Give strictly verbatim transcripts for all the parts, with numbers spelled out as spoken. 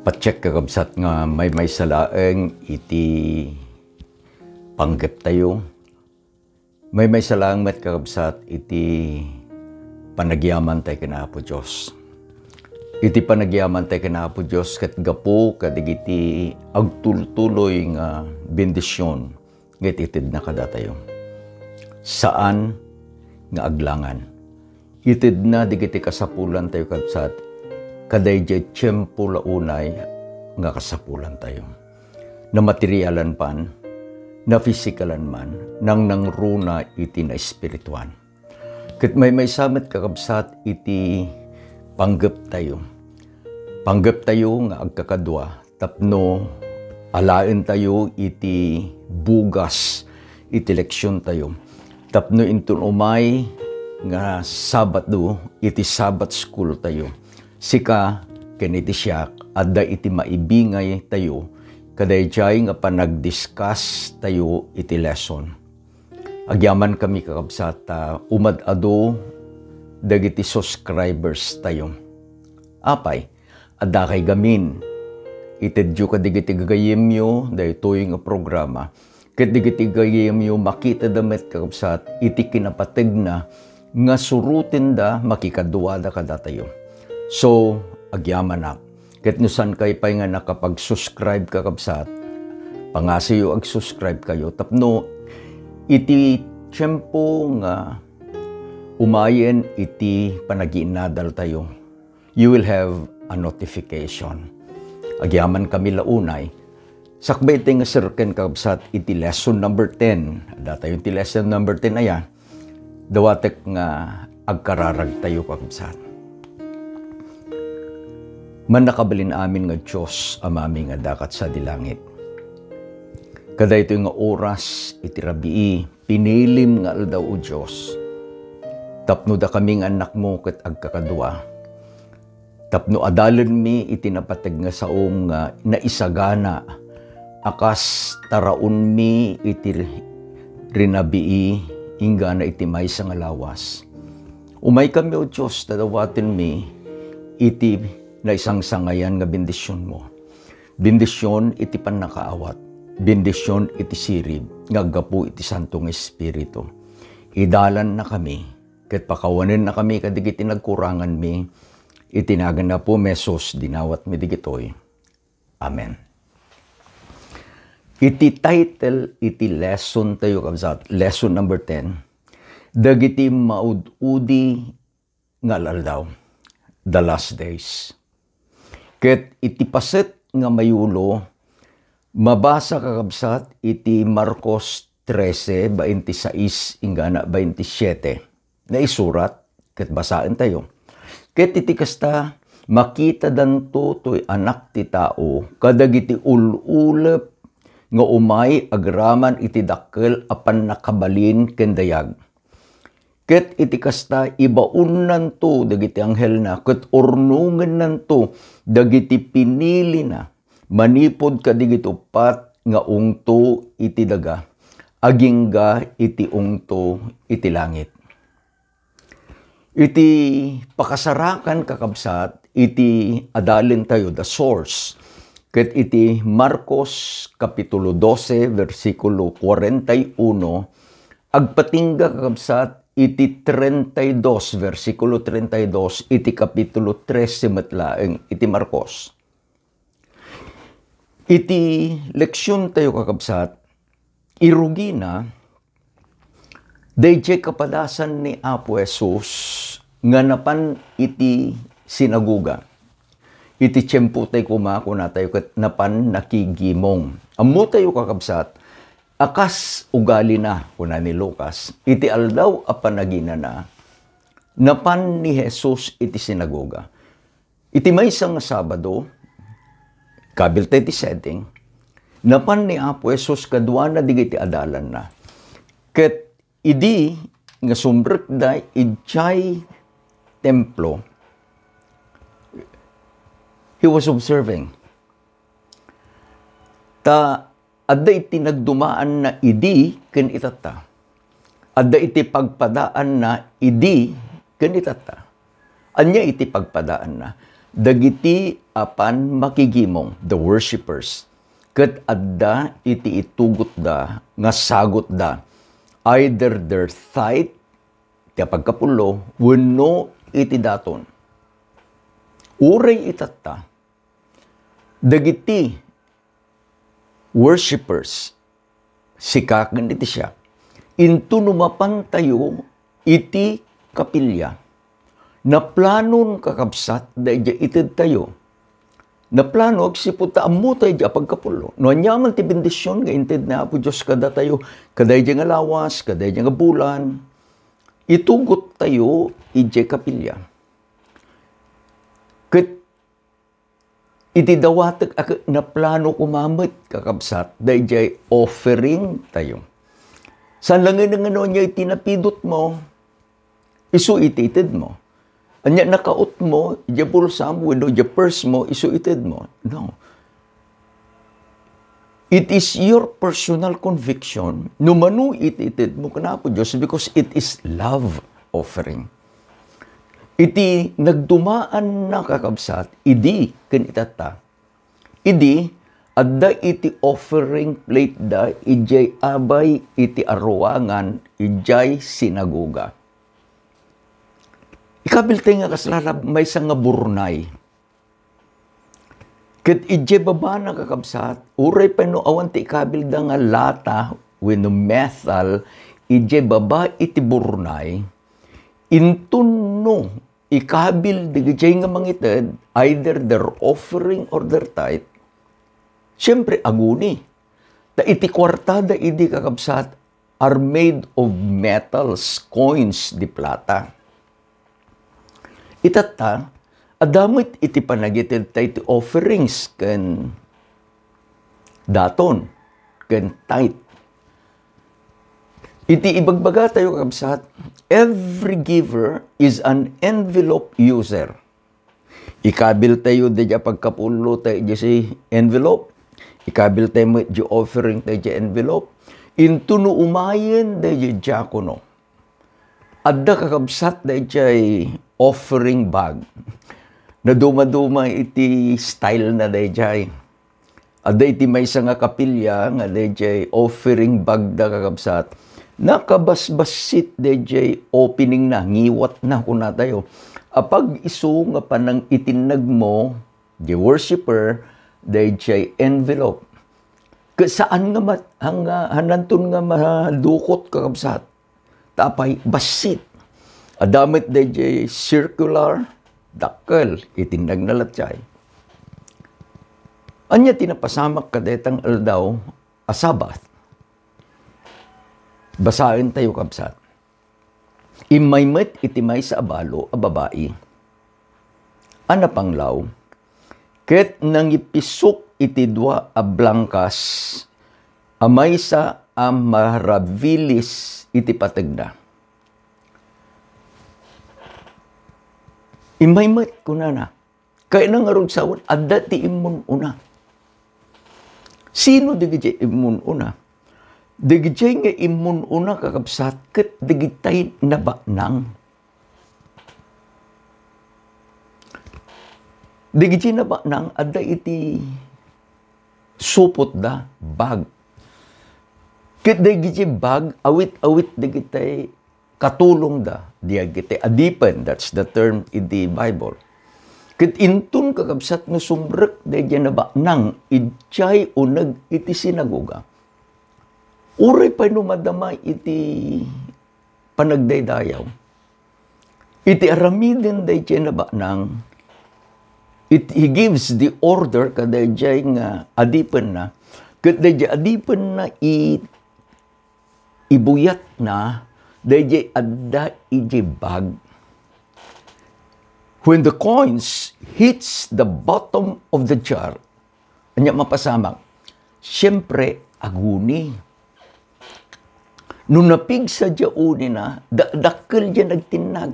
Patiek, kakabsat, nga maymaysa laeng iti panggeptayo. Maymaysa laeng met, kakabsat, iti panagyamantay ken Apo Dios. Iti panagyamantay ken Apo Dios ket gapu kadagiti agtultuloy nga bendision nga itedna kadatayo. Saan nga aglangan. Itedna dagiti kasapulantayo, kabsat, kadaydiay tiempo la unay nga kasapulantayo. Namaterialan man, nafisikalan man, nangnangruna iti naespirituan. Ket maymaysa met, kakabsat, iti panggeptayo. Panggeptayo nga agkakadua tapno alaentayo iti bugas iti leksiontayo. Tapno inton umay nga Sabado iti Sabbath school tayo, sika ken iti siak, adda iti maibingay tayo kadaydiay nga panagdiscuss tayo iti lesson. Agyamankami, kakabsat, ta umad-adu dagiti subscribers tayo. Apay, addakay gamin. Itedyo kadagiti gagayyemyo daytoy nga programa. Ket dagiti gagayyemyo makitada met, kakabsat, iti kinapategna nga surotenda makikaduada kadatayo. So, agyamanak. Ket no saankay pay nga nakapag-subscribe, kakabsat, pangasiyo ag-subscribe kayo tapno iti tiempo nga umayen iti panagiinnadal tayo, you will have a notification. Agyamankami la unay. Sakbay tay nga serken, kakabsat, iti lesson number ten. Adda tayo iti lesson number ten aya. Dawatek nga agkararagtayo, kakabsat. Mannakabalin amin nga Dios, Amami nga adda ket sadi langit. Kadaytoy nga oras iti rabii, pinilim nga aldaw, O Dios, tapno dakami nga annakmo ket agkakadua. Tapno adalenmi iti napateg nga saom nga naisagana a kas taraonmi iti ri-, rinabii inggana iti maysa nga lawas. Umaykami, O Dios, ta dawatenmi iti naisangsangayan nga bendisionmo. Bendision iti pannakaawat. Bendision iti sirib nga aggapu iti Santo nga Espiritu. Idalannakami, ket pakawanennakami kadagiti nagkuranganmi. Iti nagan ni Apo Jesus, dinawatmi dagitoy. Amen. Iti title iti lesson tayo, kabsat, lesson number ten, dagiti maud-udi nga al-aldaw, the last days. Ket iti paset nga mayulo, mabasa, kakabsat, iti Marcos trese, bainti sais inggana bainti siete. Naisurat, ket basaentayo. Ket iti kasta, makitadanto toy Anak ti Tao kadagiti ul-ulep nga umay agraman iti dakkel a pannakabalin ken dayag. Ket iti kasta, ibaonnanto dagiti anghelna ket urnongennanto dagiti pinilina manipud kadagiti uppat nga ungto iti daga, agingga iti ungto iti langit. Iti pakasarakan, kakabsat, iti adalentayo, the source, ket iti Marcos Kapitulo dose, bersikulo kuarenta y uno, agpatingga, kakabsat, iti treinta y dos, bersikulo treinta y dos, iti Kapitulo trese met laeng iti Marcos. Iti leksiontayo, kakabsat, irugina, daydiay kapadasan ni Apo Jesus nga napan iti sinagoga. Iti tiempo tay koma, kunatayo ket napan nakigimong. Ammotayo, kakabsat, a kas ugalina, kuna ni Lucas, iti aldaw a panaginana, napan ni Jesus iti sinagoga. Iti maysa nga Sabado, kabilta iti setting, napan ni Apo Jesus kaduana dagiti adalanna. Ket idi nga sumrekda idiay templo, he was observing. Ta adda iti nagdumaanna idi ken itatta. Adda iti pagpadaanna idi ken itatta. Ania iti pagpadaanna? Dagiti apan makigimong, the worshippers, ket adda iti itugotda nga sagutda, either their tithe, ti apagkapullo, wenno iti daton. Uray itatta, dagiti worshippers, sika ken iti siak, inton no mapantayo iti kapilya, naplanon, kakabsat, daydiay itedtayo. Naplano agsipud ta ammotayo diay apagkapullo. No aniaman ti bendision nga inted ni Apo Dios kadatayo, kadaydiay nga lawas, kadaydiay nga bulan, itugottayo idiay kapilya. Ket iti dawatek a ket naplano koma met, kakabsat, daydiay offering tayo. Saan laeng nga no ania iti napidotmo, isu iti itedmo. Ania nakautmo idiay bulsam wenno idiay pursemo, isu itedmo. No. It is your personal conviction no mano iti itedmo ken Apo Dios because it is love offering. Iti nagdumaanna, kakabsat, idi ken itatta, idi adda iti offering plate da idiay abay iti aruangan idiay sinagoga. Ikabiltay nga kasla la maysa nga burnay. Ket idiay babana, kakabsat, uray pay no awan ti ikabilda nga lata wenno metal idiay baba iti burnay, inton no ikabil dagiti nga mangited, either their offering or their tithe, siempre, aguni. Ta iti kuartada idi, kakabsat, are made of metals, coins de plata. Itatta, adda met iti panagitedta iti offerings ken daton ken tithe. Iti ibagbagatayo, kabsat, every giver is an envelope user. Ikabiltayo daydiay apagkapullo tayo idiay envelope. Ikabiltayo met idiay offering tayo idiay envelope. Inton no umayen daydiay diakono, adda, kakabsat, daydiay offering bag. Nadumaduma iti style na daydiay. Adda iti maysa nga kapilya nga daydiay offering bag da, kakabsat. Nakabasbassit daydiay opening na, ngiwat na, kunatayo. Apag isu nga panangitinnagmo, the worshiper, daydiay envelope. Ket saan nga mat-, nga, hananton nga madukot, kakabsat. Ta apay, bassit. Adda met daydiay circular, dakkel, itinnag na latay. Ania ti napasamak kadaytang aldaw a Sabbath? Basaentayo, kabsat. Immay met iti maysa a balo a babai a napanglaw, ket nangipisok iti dua a blangkas a maysa a marabilis iti pategna. Immay met, kunana, kayatna ngarud sawen, adda ti immun-una. Sino dagiti immun-una? Dagiti nga immun-una, kakabsat, ket dagiti nabaknang. Dagiti nabaknang, adda iti supotda, bag. Ket dagiti bag, awit-awit dagiti katulongda, dagiti adipen, that's the term in the Bible. Ket inton, kakabsat, no sumrek dagiti nabaknang idiay uneg iti sinagoga, uray pay no madama iti panagdaydayaw, iti aramiden daydiay nabaknang, it, he gives the order kadaydiay nga adipenna, ket daydiay adipenna i-, ibuyatna daydiay adda idiay bag. When the coins hits the bottom of the jar, ania mapasamak? Siempre, aguni. No napigsa diay unina, da-, dakkel diay nagtinnag.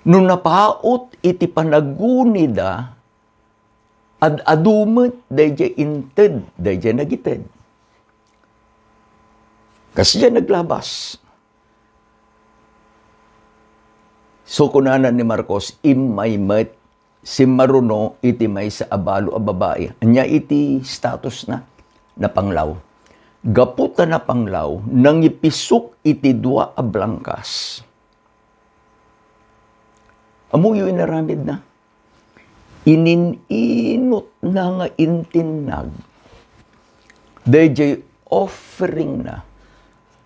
No napaut iti panagunida, ad-adu met daydiay inted, daydiay nagited. Kasdiay naglabas. So, kunana ni Marcos, immay met simmaruno iti maysa a balo a babai. Ania iti statusna? Napanglaw. Gapu ta napanglaw, nangipisok iti dua a blangkas. Ammoyo inaramidna? Ininunotna nga intinnag daydiay offeringna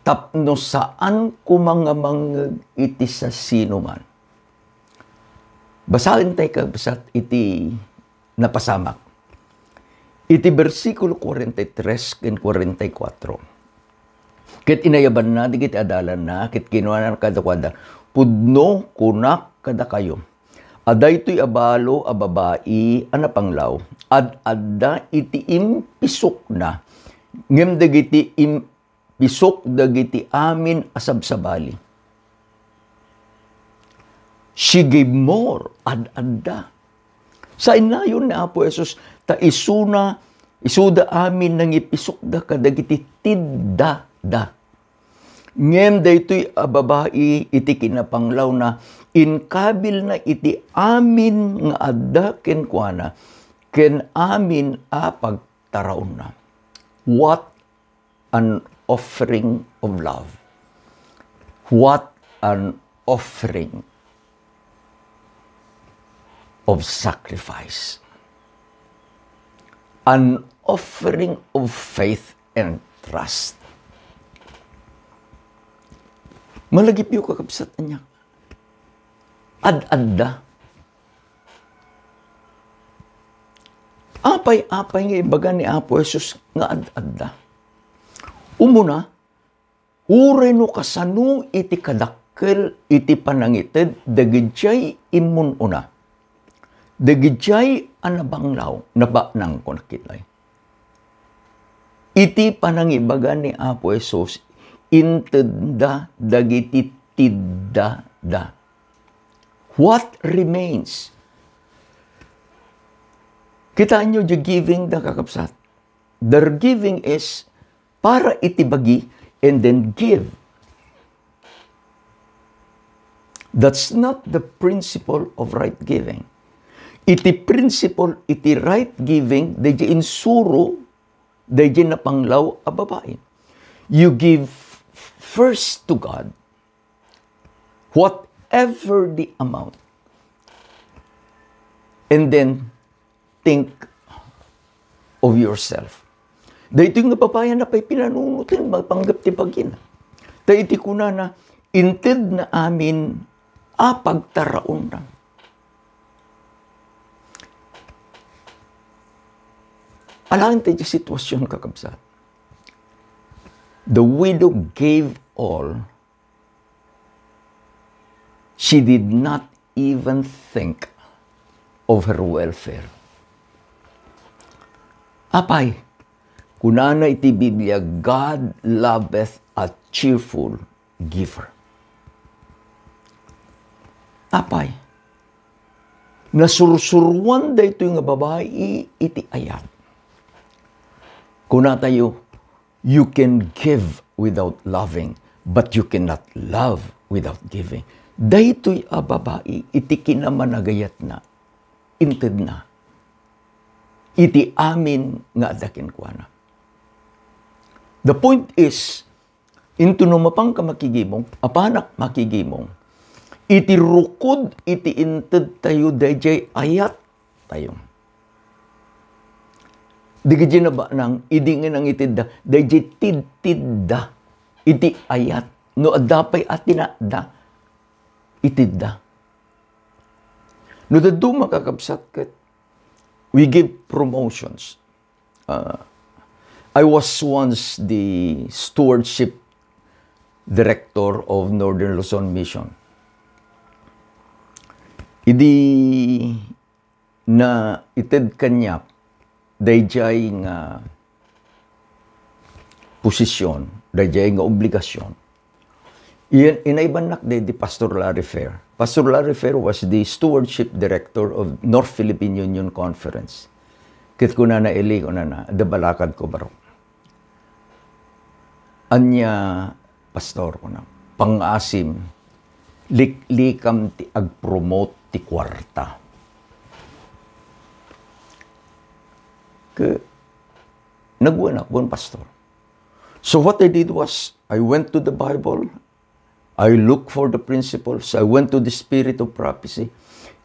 tapno saan koma nga mangngeg iti sasinoman. Basaentayo, kabsat, iti napasamak. Iti bersikulo kuarenta y tres ken kuarenta y kuatro. Ket inayabanna dagiti adalanna, ket kinunana kadakuada, "Pudno kunak kadakayo, a daytoy a balo a babai a napanglaw, ad-adda iti impisokna, ngem dagiti im-, pisok dagiti amin a sabsabali." She gave more, ad-adda. Sainayon ni Apo Jesus, ta isuna, isuda amin nangipisokda kadagiti tiddada. Ngem daytoy a babai iti kinapanglawna, inkabilna iti amin nga adda kenkuana, ken amin a pagtaraonna. What an offering of love. What an offering of sacrifice. An offering of faith and trust. Malagipyo, kakabsat, ania? Ad-adda. Apay, apay nga ibaga ni Apo Jesus nga ad-adda? Umuna, uray no kasano iti kadakkel iti panangited dagidiay immun-una, dagidiay a nabanglaw, nabaknang, kunak ketdi. Iti panangibaga ni Apo Jesus, intedda dagiti tiddada. What remains? Kitaenyo, the giving da, kakabsat. Their giving is para iti bagi and then give. That's not the principle of right giving. Iti principle iti right giving, daydiay insuro daydiay napanglaw a babai. You give first to God, whatever the amount, and then think of yourself. Daytoy nga babai, apay pinanunoten, mapanggep ti bagina. Ta iti kunana, intedna amin a pagtaraonna. Alaen ti sitwasyon, kakabsat. The widow gave all. She did not even think of her welfare. Apay, kunana iti Biblia, "God loveth a cheerful giver." Apay, nasursuruan daytoy nga babai iti ayat. Kunatayo, "You can give without loving, but you cannot love without giving." Daytoy a babai iti kinamanagayatna, intedna iti amin nga adda kenkuana. The point is, into no mapanka makigimong, apanak makigimong, iti rukod iti intedtayo daydiay ayattayo. Dagiti nabaknang, idi nga nangitedda, daydiay tidtidda iti ayat. No adda pay a tinatda, itedda. No dadduma, kakabsat, ket we give promotions. Uh, I was once the stewardship director of Northern Luzon Mission. Idi naited kaniak daydiay nga posisyon, daydiay nga obligasyon, iyan, inaibannak daydi Pastor Larry Fair. Pastor Larry Fair was the stewardship director of North Philippine Union Conference. Ket kunana, "Eli," kunana, "adda balakadko, barok." "Ania, Pastor?" kunak. "Pangngaasim, liklikam ti agpromote ti kuarta." Ke, nagwanak, wen, Pastor. So what I did was, I went to the Bible, I looked for the principles, I went to the spirit of prophecy,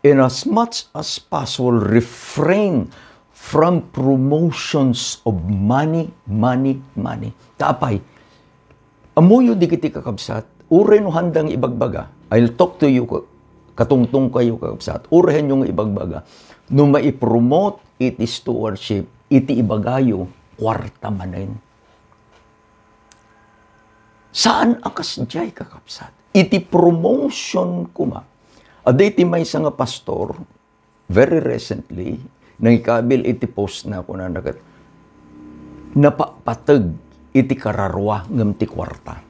and as much as possible, refrain from promotions of money, money, money. Ta apay, ammoyo dagiti kakabsat, uray no haanda nga ibagbaga, I'll talk to you, ka-, katungtong kayo, kakabsat, uray haanyo nga ibagbaga, no maipromote iti stewardship, iti ibagayo, kuarta manen. Saan a kasdiay, kakabsat. Iti promotion koma. Adda iti maysa nga pastor, very recently, nangikabil iti post na, kunana ket, napapateg iti kararua ngem ti kuarta.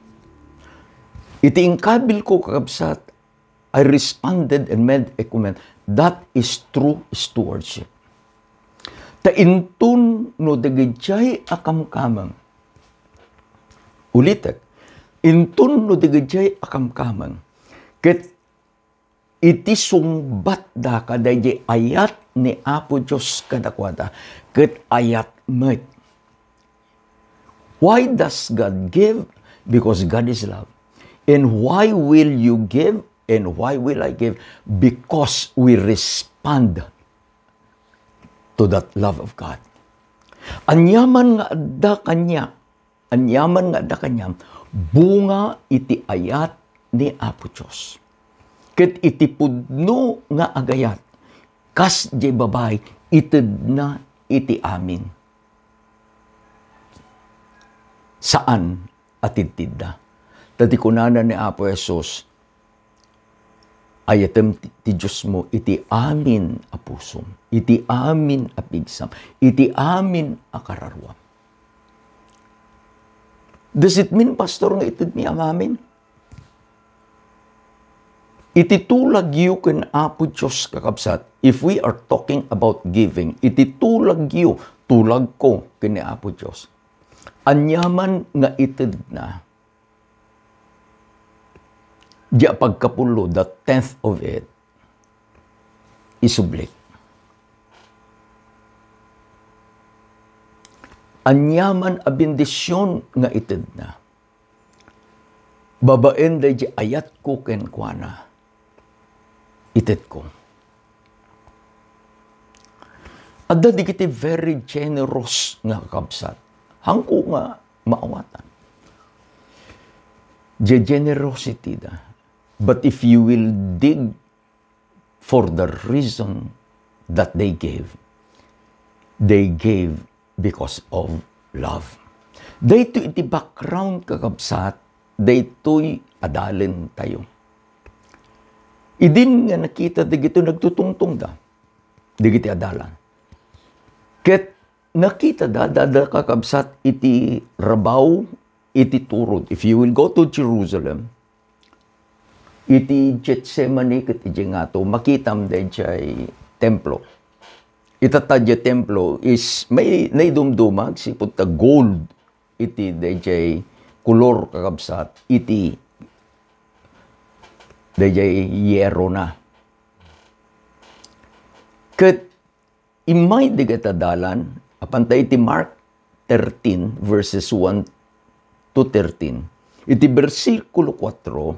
Iti inkabil ko, kakabsat, I responded and made a comment, "That is true stewardship." Ta inton no dagijay a kamkameng, ulitek, inton no dagijay a kamkameng, ket iti sungbatda kadaydi ayat ni Apo Dios kadakuada, ket ayat met. Why does God give? Because God is love. And why will you give? And why will I give? Because we respond to that love of God. Aniaman nga adda kaniak, aniaman nga adda kaniam, bunga iti ayat ni Apo Dios. Ket iti pudno nga agayat, kas diay babai, itedna iti amin. Saan a tidtidda. Ta ti kunana ni Apo Jesus, "Ayatem ti, ti Diosmo iti amin a pusom, iti amin a pigsam, iti amin a kararuam." Does it mean, Pastor, nga itedmi amin? Iti tulagyo ken Apo Dios, kakabsat, if we are talking about giving, iti tulagyo, tulagko ken ni Apo Dios, aniaman nga itedna, di a pagkapullo, the tenth of it, isublik. Aniaman a bendision nga itedna, babaen daydi ayatko kenkuana, itedko. Adda dagiti very generous nga kakabsat. Haanko nga maawatan. The generosity da. But if you will dig for the reason that they gave, they gave because of love. Daytoy iti background, kakabsat, daytoy adalentayo. Idin nga nakita dagitoy nagtutungtongda, dagiti adalan. Ket nakitada, dada kakabsat iti rabaw, iti turod. If you will go to Jerusalem, iti Getsemani ket iti ngato, makitam daydiay templo. Ita ta diay templo is may naidumduma, agsipud ta gold iti daydiay kolor, kakabsat, iti daydiay yerona. Ket immay dagiti adalan, apan ta iti Mark thirteen, verses one to thirteen, iti bersikulo kuatro,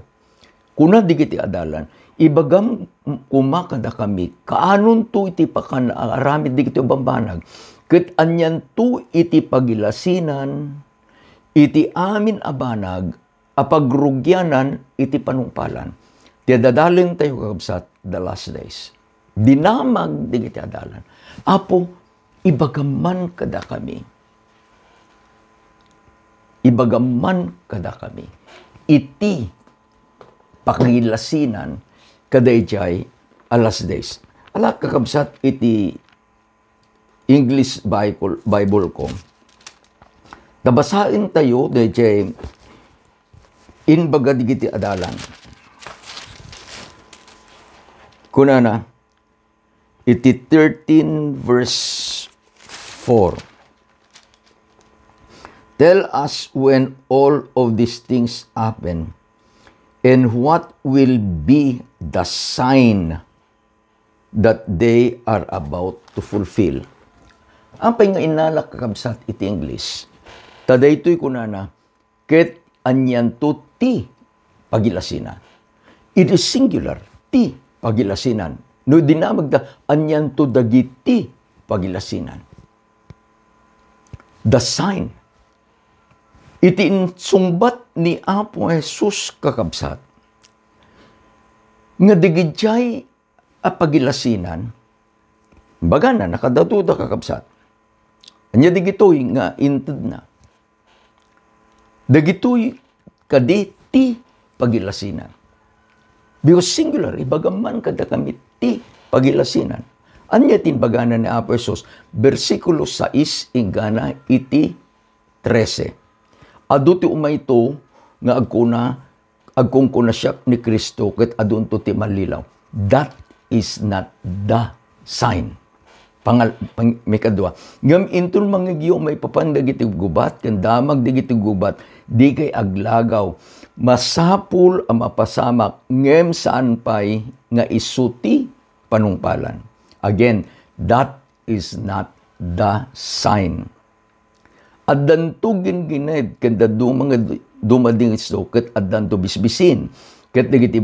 kuna dagiti adalan, "Ibagam koma kadakami, kaanonto iti pakan-aramid dagiti bambanag, ket anianto iti pagilasinan iti amin a banag a pagrugianan iti panungpalan." Ti adalentayo, kakabsat, the last days. Dinamag dagiti adalan. Apo, ibagam man kadakami. Ibagam man kadakami. Iti pakagilasinan kadaydiay a last days. Ala, kakabsat, iti English Bible, Bible ko. Tabasaentayo daydiay imbaga dagiti adalan. Kunana, iti thirteen verse four, "Tell us when all of these things happen, and what will be the sign that they are about to fulfill." Apay nga innalak, kakabsat, iti English? Ta daytoy kunana, ket anianto ti pagilasinan. It is singular, ti pagilasinan. No dinamagda, anianto dagiti pagilasinan? The sign. Iti insungbat ni Apo Jesus, kakabsat, nga dagidiay a pagilasinan, bagana, nakadaduda, kakabsat. Ania dagitoy nga intedna? Dagitoy kadi ti pagilasinan. Because singular, ibagam man kadakami ti pagilasinan. Ania ti imbagana ni Apo Jesus? Bersikulo sais inggana iti trese. Adu ti umayto nga agkuna, "Agkunkuna siak ni Cristo ket adunto ti mallilaw." That is not the sign. Pangal-, pang-, maikadua. Ngem inton mangngegyo maipapan dagiti gubat ken damag dagiti gubat, dikay aglagaw. Masapul a mapasamak, ngem saan pay nga isu ti panungpalan. Again, that is not the sign. Addanto gingined ken dadduma nga dumadingisto ket addanto bisbisin. Ket dagiti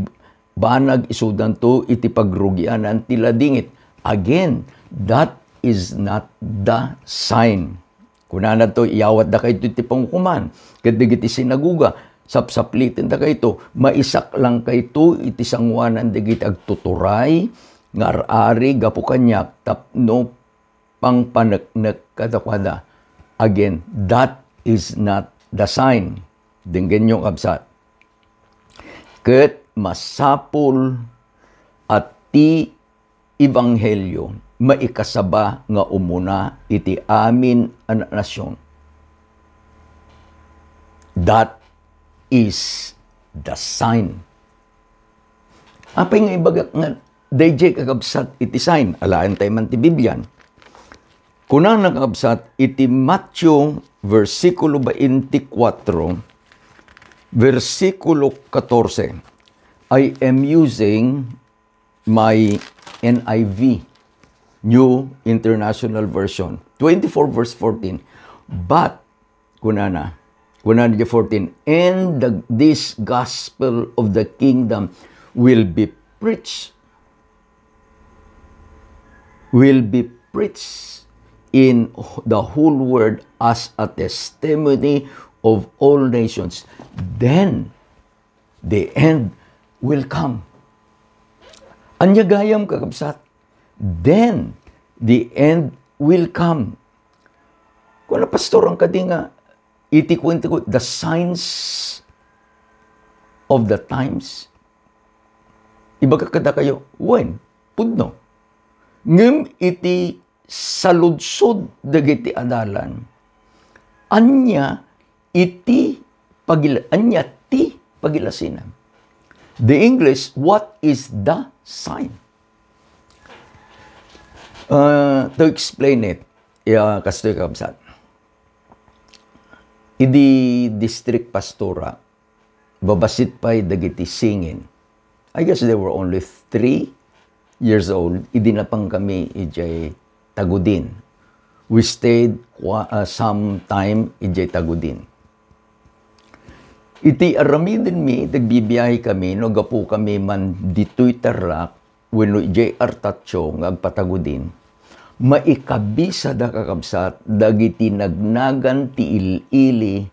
banag isudanto iti pagrugianan ti ladingit. Again, that is not the sign. Kunana to, "Iyawatdakayto iti pangukoman ket dagiti sinagoga, sapsaplitendakayto, maisaklangkayto iti sangoanan dagiti agtuturay nga ar-ari gapu kaniak tapno pangpaneknek kadakuada." Again, that is not the sign. Denggenyo, kabsat. Ket masapul a ti ebanghelio maikasaba nga umuna iti amin a nasion. That is the sign. Apay nga ibagak nga daydiay, kakabsat, iti sign? Alaentayo man ti Biblian. Kunana, kakabsat, iti Mateo versikulo twenty-four, versikulo katorse. I am using my N I V, New International Version, twenty-four verse fourteen. But, kunana, kunana di fourteen, "And the, this gospel of the kingdom will be preached, will be preached in the whole world as a testimony of all nations. Then the end will come." Ania gayam, kakabsat? "Then the end will come." Kuna pastor, ang kadi nga, iti kuento ko, the signs of the times. Ibaga kadakayo, wen, pudno. Ngem iti saludsod dagiti adalan, ania iti pagil-, ania ti pagilasinan? The English, what is the sign? Uh, to explain it, yeah, kastoy, kabsat. Idi district pastora, babassit pay dagiti singin. I guess they were only three years old. Idi napan kami idiay Tagudin. We stayed qua-, uh, some time idiay Tagudin. Iti aramidenmi, nagbibiyahe kami, no gapu kami man ditoy Tarlac, wenno idiay Artatio nga agpatagudin, maikabisada, kakabsat, dagiti nagnagan ti il-ili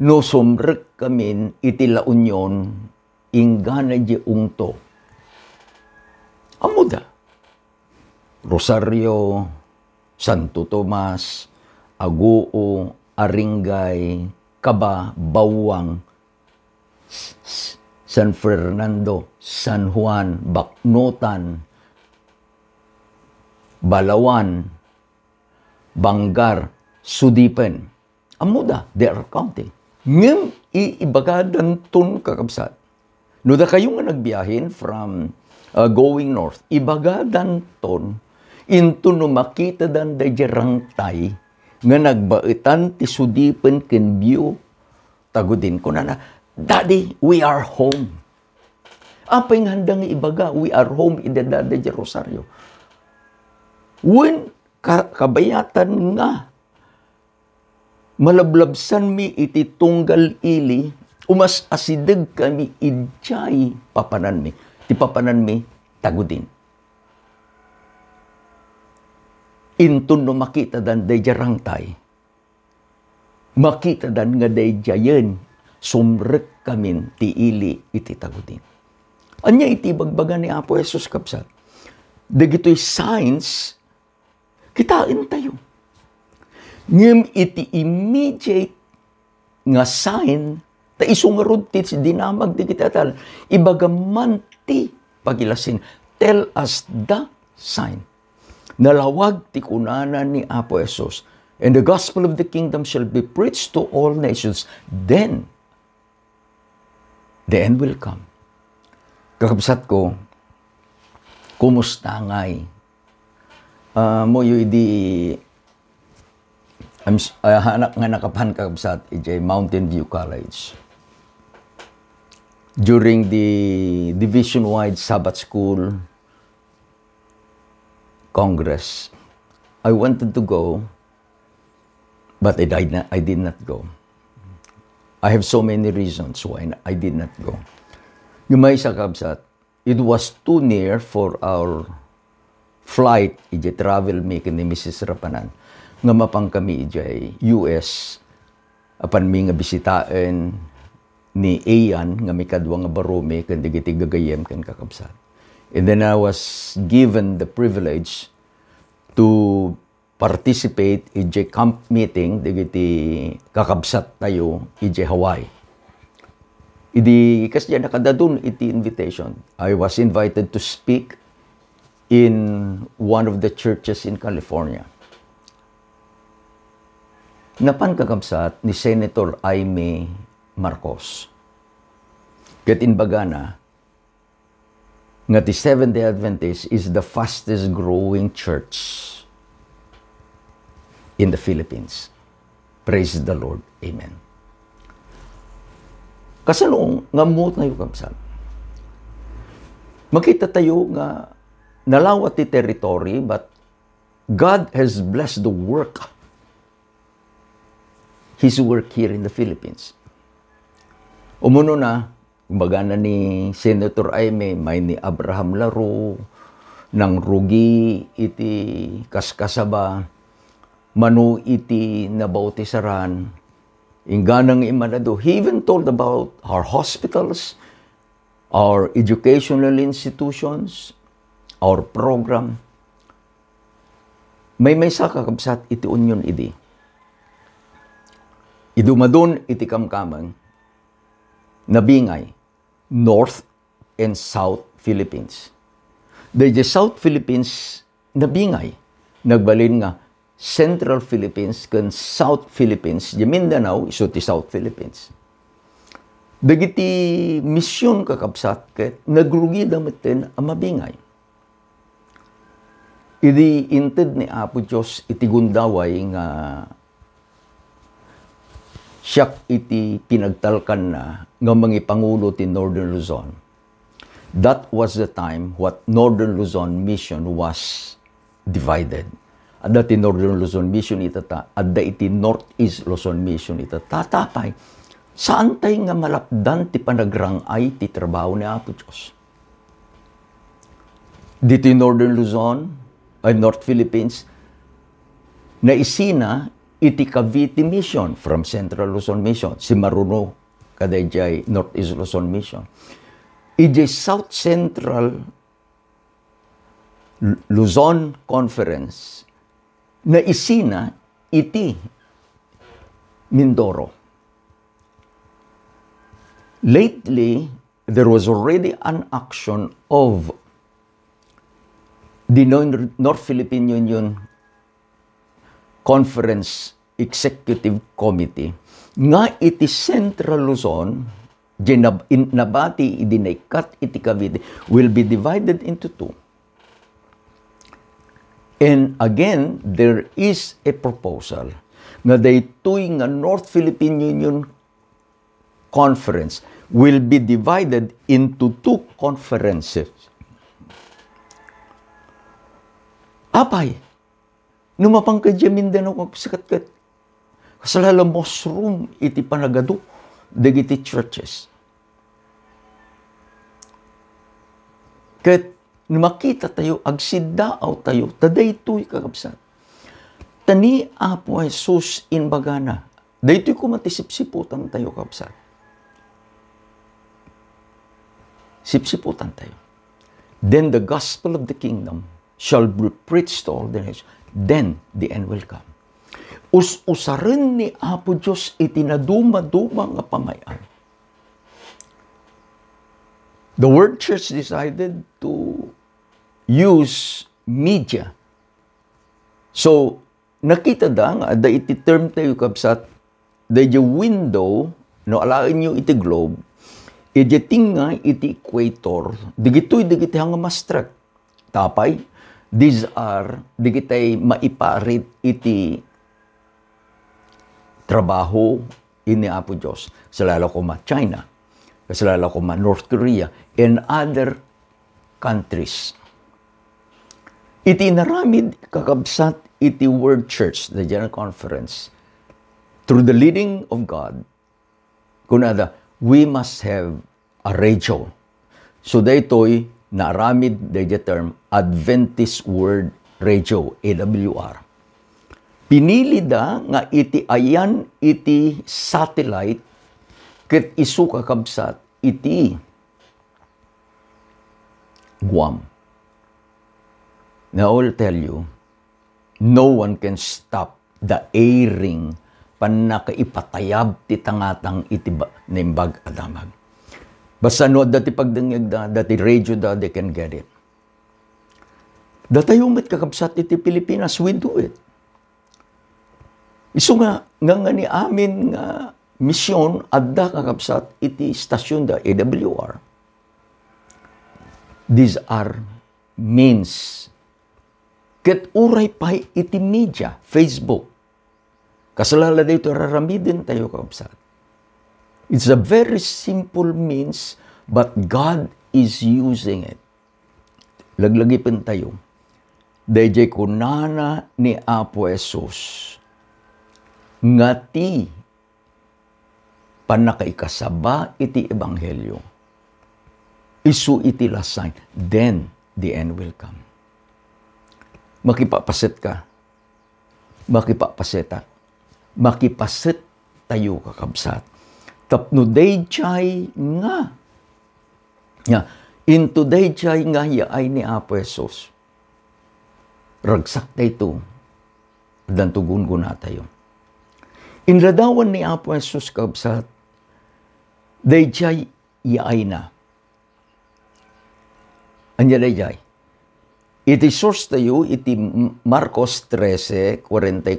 no sumrekkamin iti La Union inggana idiay Ungto. Ammoda, Rosario, Santo Tomas, Agoo, Aringay, Kaba, Bawang, S-, S-, San Fernando, San Juan, Baknotan, Balawan, Bangar, Sudipen. Ammoda, they are counting. Ngem i-, ibagadanton, kakabsat. No dakayo nga nagbiyahen from, uh, going north, ibagadanton, inton no makitadan daydiay rangtay nga nagbaetan ti Sudipen ken Bio, Tagudin, kunana, "Daddy, we are home." Apay nga haanda nga ibaga, "We are home," ida daydiay Rosario? Wen, ka-, kabayatan nga malablabsanmi iti tunggal ili, umas-asidegkami idiay papananmi. Ti papananmi, tagudin. Inton no makitadan daydiay rangtay, makitadan nga daydiayen sumrekkamin ti ili iti tagudin. Ania iti ibagbaga ni Apo Jesus, kabsat? Dagitoy signs, kitaentayo. Ngem iti immediate nga sign, ta isu ngarud ti dinamag dagiti adalan, ibaga man ti pagilasin. Tell us the sign. Nalawag ti kunana ni Apo Jesus, "And the gospel of the kingdom shall be preached to all nations, then the end will come." Kakabsat ko, kumusta ngay? Ah, moyo idi, I'm s-, ah, anak nga nakapan, kakabsat, idiay Mountain View College. During the division-wide Sabbath School Congress, I wanted to go, but I did not, I did not go. I have so many reasons why I did not go. Ngem maysa, kabsat, it was too near for our flight, idiay travel mi ken ni Missus Rapanan, nga mapan kami idiay U S, apan mi nga bisitaen ni Ian nga mikadua nga baro mi ken dagiti gagayyem ken kakabsat. And then I was given the privilege to participate idiay camp meeting dagiti kakabsattayo idiay Hawaii. Idi kasdiay nakadadun iti invitation, I was invited to speak in one of the churches in California. Napan, kakabsat, ni Senator Imee Marcos. Ket imbagana, nga ti Seventh-day Adventist is the fastest growing church in the Philippines. Praise the Lord. Amen. Kasano nga ammotayo, kabsat? Makitatayo nga nalawa ti territory, but God has blessed the work, His work here in the Philippines. Umunona, imbagana ni Senator Imee, may ni Abraham Laru, nangrugi iti kaskasaba, mano iti nabautisaran, inggana nga immanado. He even told about our hospitals, our educational institutions, our program. Maymaysa, kakabsat, iti union idi. Idumadun iti kamkameng, nabingay, North and South Philippines. Daydiay South Philippines, nabingay. Nagbalin nga Central Philippines ken South Philippines, di Mindanao, isu ti South Philippines. Dagiti mision, kakabsat, ket nagrugida metten a mabingay. Idi inted ni Apo Dios iti gundaway nga siak iti pinagtalkanna nga mangipangulo ti Northern Luzon, that was the time what Northern Luzon Mission was divided. Adda ti Northern Luzon Mission itata, adda iti Northeast Luzon Mission itata. Tapay, saantay nga malapdan ti panagrang-ay ti trabaho ni Apo Dios. Ditoy Northern Luzon, ay, North Philippines, naisina iti Cavite Mission from Central Luzon Mission, simmaruno kadaydiay Northeast Luzon Mission. Idiay South Central Lu-, Luzon Conference, naisina iti Mindoro. Lately, there was already an action of the Nor-, North Philippine Union Conference Executive Committee nga iti Central Luzon, di nab-, in-, nabati idi naikkat iti Cavite, will be divided into two. And again, there is a proposal nga daytoy nga North Philippine Union Conference will be divided into two conferences. Apay, No mapan ka idiay Mindanao, kakabsat, ket kasla la mushroom iti panagadu dagiti churches. Ket no makitatayo, agsiddaawtayo, ta daytoy, kakabsat. Ta ni Apo Jesus imbagana, daytoy koma ti sipsiputantayo, kakabsat. Sipsiputantayo. Then the gospel of the kingdom shall be preached to all the nations. Then the end will come. Us-usaren ni Apo Dios iti nadumaduma nga pamay-an. The word church decided to use media. So, nakitada nga adda iti term tayo, kabsat, daydiay window, no alaenyo iti globe, idiay tingngay iti equator, dagitoy dagiti hangamastrek. Tapay, these are dagiti maiparit iti trabaho ni Apo Dios. Kasla la koma China, kasla la koma North Korea, and other countries. Iti inaramid, kakabsat, iti Word Church, the General Conference, through the leading of God, kunada, we must have a radio. So, daytoy naaramid daydiay term Adventist World Radio, A W R. Pinilida nga iti ayan iti satellite ket isu, kakabsat, iti Guam. Now, I will tell you, no one can stop the airing, pannakaipatayab ti tangatang iti ba-, Naimbag a Damag. Basta no adda ti pagdengngegda, adda ti radioda, they can get it. Datayo met, kakabsat, iti Pilipinas, we do it. Isu nga, nga, nga ni amin nga mission, adda, kakabsat, iti stasyonda, A W R. These are means. Ket uray pay iti media, Facebook. Kasla la daytoy raramidentayo, kakabsat. It's a very simple means, but God is using it. Laglagipentayo. Daydiay kunana ni Apo Jesus nga ti pannakaikasaba iti ebanghelio, isu iti last sign, then the end will come. Makipapaset ka, makipapasetak, makipaset tayo, kakabsat. Tapno daydiay nga, nga, into daydiay nga yaay ni Apo Jesus. Ragsak dayto, addanto gungunatayo. Inladawan ni Apo Jesus, kabsat, daydiay yaayna. Ania daydiay? Iti source tayo, iti Marcos trese, kuarenta,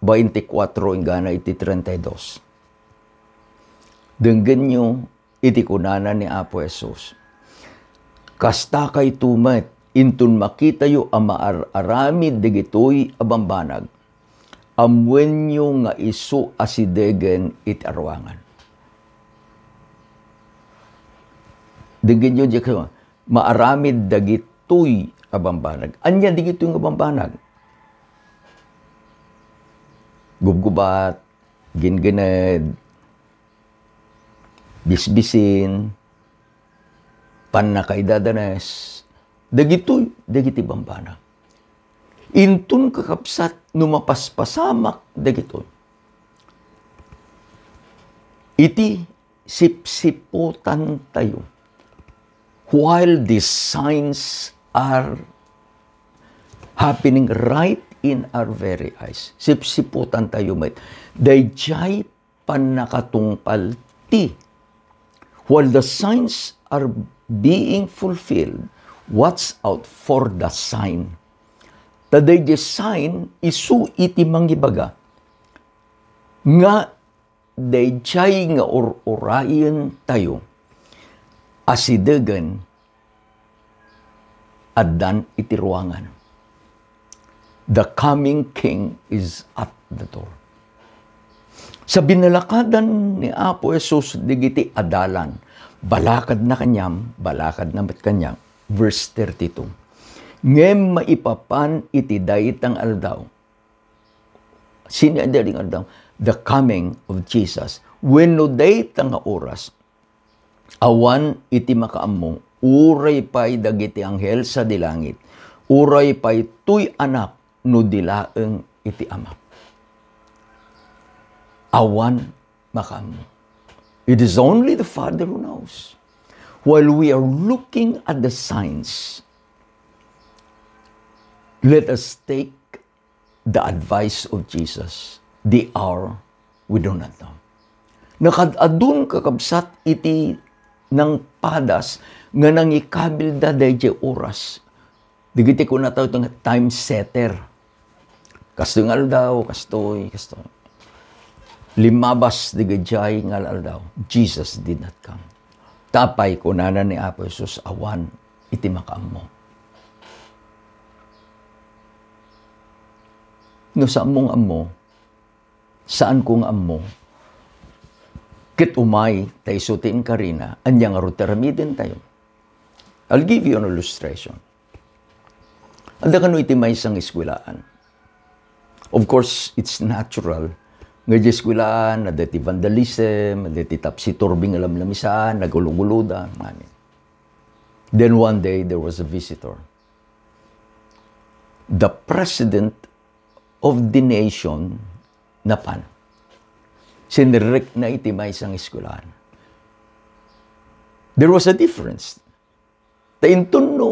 veinticuatro, inggana iti treinta y dos. Denggenyo iti kunana ni Apo Jesus. Kastakayto met, inton makitayo a maar-aramid dagitoy a bambanag, ammoenyo nga isu a sidegen iti aruangan. Denggenyo, di kayo, maaramid dagitoy a bambanag. Ania dagitoy nga bambanag? Gubgubat, gingined, bisbisin, pannakaidadanes, dagitoy dagiti bambanag. Inton, kakabsat, no mapaspasamak dagitoy, iti sipsiputantayo, while these signs are happening right in our very eyes. Sipsiputantayo met. Daydiay pannakatungpal ti, while the signs are being fulfilled, watch out for the sign. Ta daydiay sign, isu iti mangibaga nga daydiay nga ur-urayentayo a sidegen addan iti ruangan. The coming king is at the door. Sa binalakadan ni Apo Jesus dagiti adalan, balakadna kaniam, balakadna met kaniak. Verse thirty-two. Ngem maipapan iti dayta nga aldaw, Sino adi nga aldaw? The coming of Jesus. Wenno dayta nga oras, awan iti makaammo, uray pay dagiti anghel sadi langit, uray pay toy Anak no di laeng iti Ama. Awan makaammo. It is only the Father who knows. While we are looking at the signs, let us take the advice of Jesus, the hour we do not know. Nakaad-adun, kakabsat, iti nangpadas nga nangikabilda dayjay oras. Dagiti kunatayo nga time setter. Kastoy nga aldaw, kastoy, kastoy. Limmabas dagijay nga aldaw, Jesus did not come. Tapay kunana ni Apo Jesus, awan iti makaammo. No saan mo nga ammo, saan ko nga ammo, ket umay ta isu ti inkarina, ania ngarud ti aramiden tayo? I'll give you an illustration. Adda kano iti maysa nga eskuelaan. Of course, it's natural nga di eskuelaan, adda ti vandalism, adda ti topsy-turvy nga lamlamisaan, naguluguluda, ngamin. Then one day, there was a visitor. The president of the nation napan. Sinirrekna iti maysa nga eskuelaan. There was a difference. Ta inton no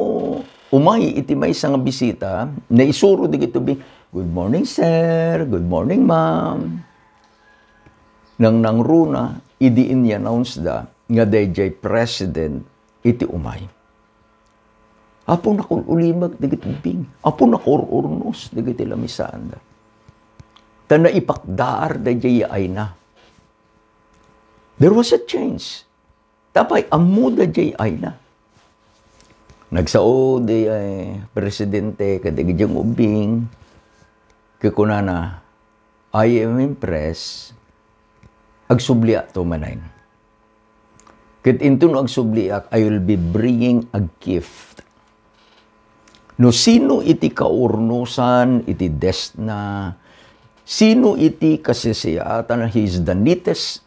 umay iti maysa nga bisita, naisuro dagiti ubing, "Good morning, sir. Good morning, ma'am." Nangnangruna, idi in-announce da nga dayjay president iti umay. Apo, nakul-ulimek dagiti ubing. Apo, nakur-urnos dagiti lamisaanda. Ta naipakdaar dayjay ayna. There was a change. Tapay, ammoda jay ayna. Nagsao di, eh, presidente kadagiti ubing, ket kunana, "I am impressed. Agsubliak to manen." Ket inton agsubliak, "I will be bringing a gift." No sino iti kaurnosan iti desna, sino iti kasisiatan, he is the neatest.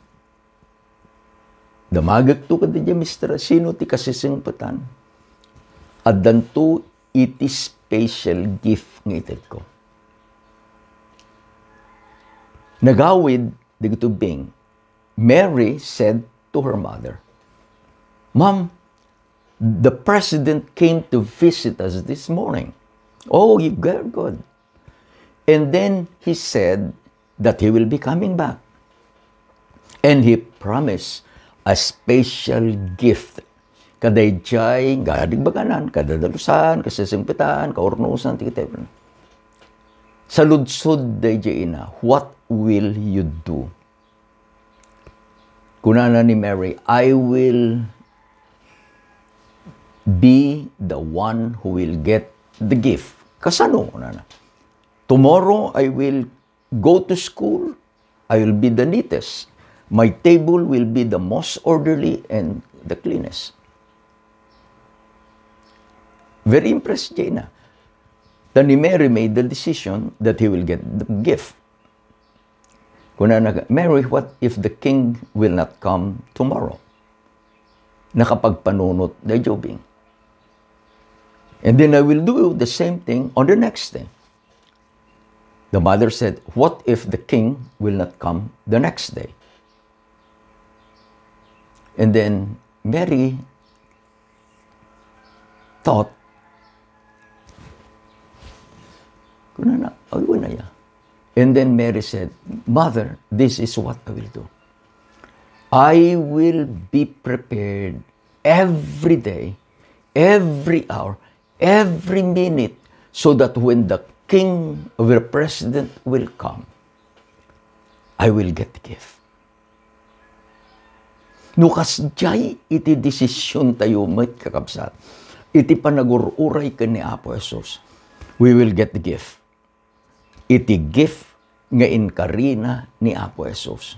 Damagekto kadagiti mister, sino ti kasisingpetan? Addanto iti special gift nga itedko. Nagawid dagiti ubing. Mary said to her mother, "Mom, the president came to visit us this morning." "Oh, you very good." And then he said that he will be coming back. And he promised a special gift. Kadayjay, gadig baganan, kadadalusan, kasisingpetan, kaurnosan, ti kitayon. Saludsod dayjay ina, "What will you do?" Kunana ni Mary, "I will be the one who will get the gift." Kasano? Kunana, "Tomorrow I will go to school. I will be the neatest. My table will be the most orderly and the cleanest." Very impressed jay ina. Then ni Mary made the decision that he will get the gift. Kunana, "Mary, what if the king will not come tomorrow?" Nakapagpanunot dayjay ubing. "And then I will do the same thing on the next day." The mother said, "What if the king will not come the next day?" And then Mary thought, kunana, "Ay, wala ya." And then Mary said, "Mother, this is what I will do. I will be prepared every day, every hour, every minute, so that when the king or the president will come, I will get the gift." No kasjay iti desisiontayo met, kakabsat, iti panagur-uray ken ni Apo Jesus, we will get the gift. Iti gift nga inkarina ni Apo Jesus.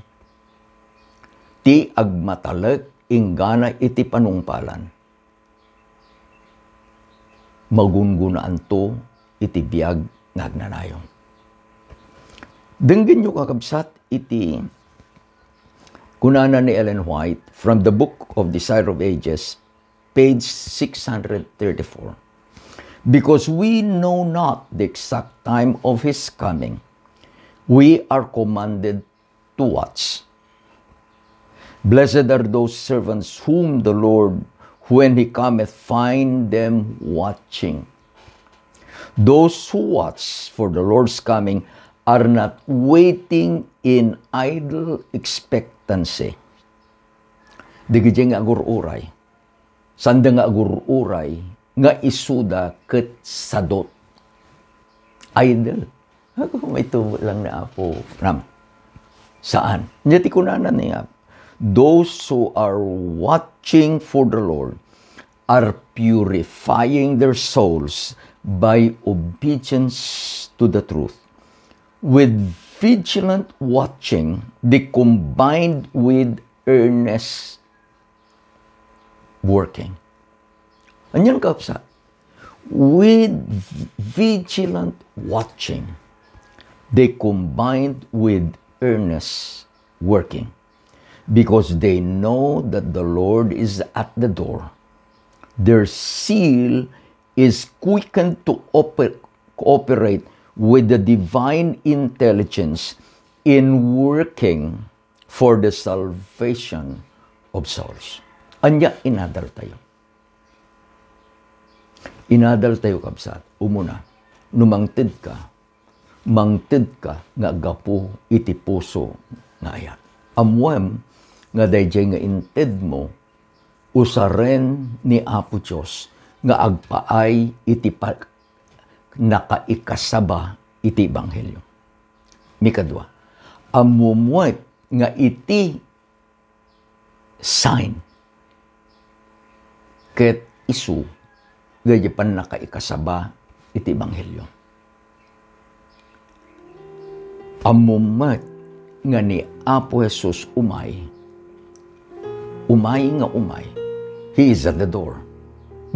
Ti agmatalek inggana iti panungpalan, magungunaanto iti biag nga agnanayon. Denggenyo, kakabsat, iti kunana ni Ellen White from the Book of Desire of Ages, page six hundred thirty-four. "Because we know not the exact time of his coming, we are commanded to watch. Blessed are those servants whom the Lord, when he cometh, find them watching." Those who watch for the Lord's coming are not waiting in idle expectancy. Dagiti nga agur-uray, sanda nga agur-uray nga isuda ket sadut. Idle. Ako, maitubo lang ni Apo Ram. Saan? Nya ti kunana niya, "Those who are watching for the Lord are purifying their souls by obedience to the truth." With vigilant watching, they combined with earnest working. Anian, kakabsat? With vigilant watching, they combined with earnest working, because they know that the Lord is at the door. Their zeal is quickened to oper-, cooperate with the divine intelligence in working for the salvation of souls. Ania inadal tayo? Inadal tayo, kabsat, umuna, no mangted ka, mangted ka nga aggapu iti puso nga ayat. Ammoem nga daydiay nga intedmo usaren ni Apo Dios nga agpaay iti pa-, nakaikasaba iti ebanghelio. Mikadua, ammom met nga iti sign ket isu daydiay pannakaikasaba iti ebanghelio. Ammom met nga ni Apo Jesus umay, umay nga umay. He is at the door.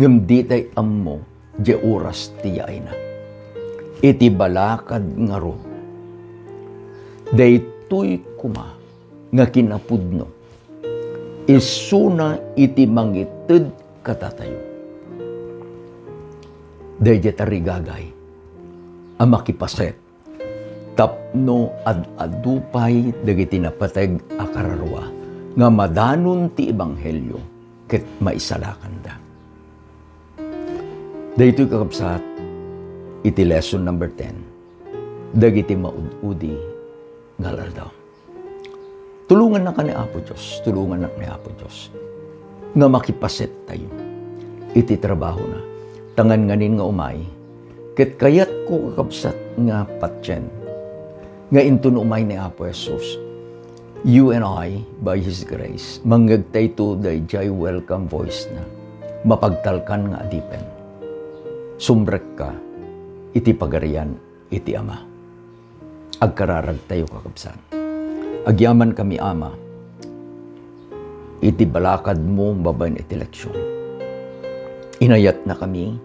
Ngem ditay ammo diay oras ti yaayna. Iti balakad ngarud, daytoy koma nga kinapudno, isuna iti mangited kadatayo daydiay tarigagay a makipaset tapno ad-adu pay dagiti napateg a kararua nga madanon ti ebanghelio ket maisalakanda. Daytoy, kakabsat, iti lesson number ten, dagiti maud-udi nga al-aldaw. Tulongannaka ni Apo Dios, tulongannak ni Apo Dios nga makipaset tayo iti trabahona. Ta ngan-nganin nga umay, ket kayatko, kakabsat, nga patien nga inton umay ni Apo Jesus, you and I, by His grace, mangngegtayto daydiay welcome voice na, mapagtalkan nga adipen. Sumrekka iti Pagarian iti Ama. Agkararagtayo, kakabsat. Agyamankami, Ama, iti balakadmo babaen iti leksion. Inayatnakami,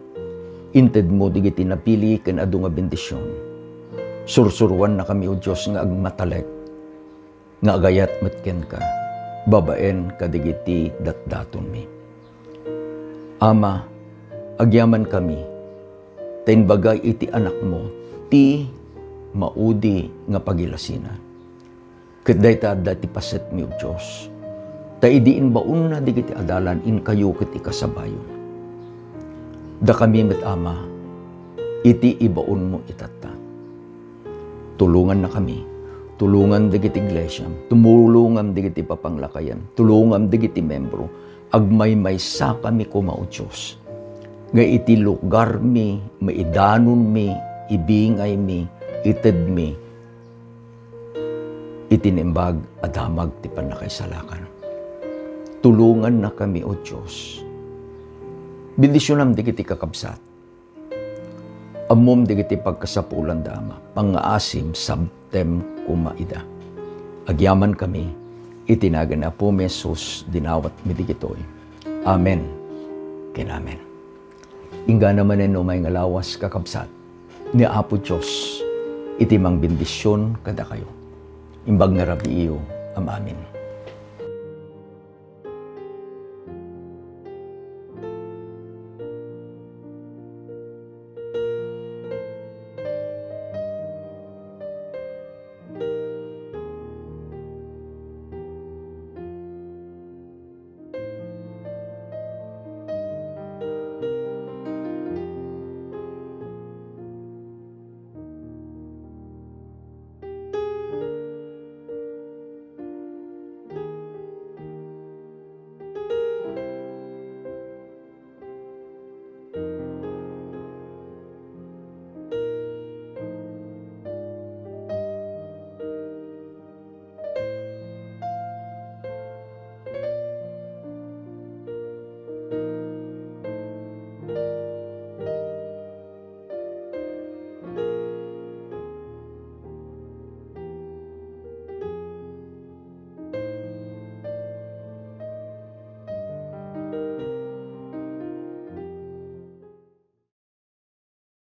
intedmo dagiti napili ken adu nga bendision. Sursuroannakami, O Dios, nga agmatalek nga agayat met kenka babaen kadagiti datdatonmi. Ama, agyamankami, ta imbaga iti Anakmo ti maudi nga pagilasina. Ket dayta adda ti pasetmi, O Dios, ta idi imbaonna dagiti adalan, inkayo ket ikasabayo. Dakami met, Ama, iti ibaonmo itatta. Tulongannakami, tulongan dagiti iglesiam, tumulongam dagiti papanglakayan, tulongam dagiti membro, agmaymaysakami koma, O Dios, nga iti lugarmi, maidanonmi, ibingaymi, itedmi, iti naimbag a damag ti pannakaisalakan. Tulongannakami, O Dios. Bendisionam dagiti kakabsat. Ammom dagiti pagkasapulanda, Ama. Pangngaasim, sabtem koma ida. Agyamankami, iti nagan ni Apomi Jesus, dinawatmi dagitoy. Amen ken amen. Inggana manen no umay nga lawas, kakabsat, ni Apo Dios iti mangbendision kadakayo. Imbag nga rabiiyo, Ama amin.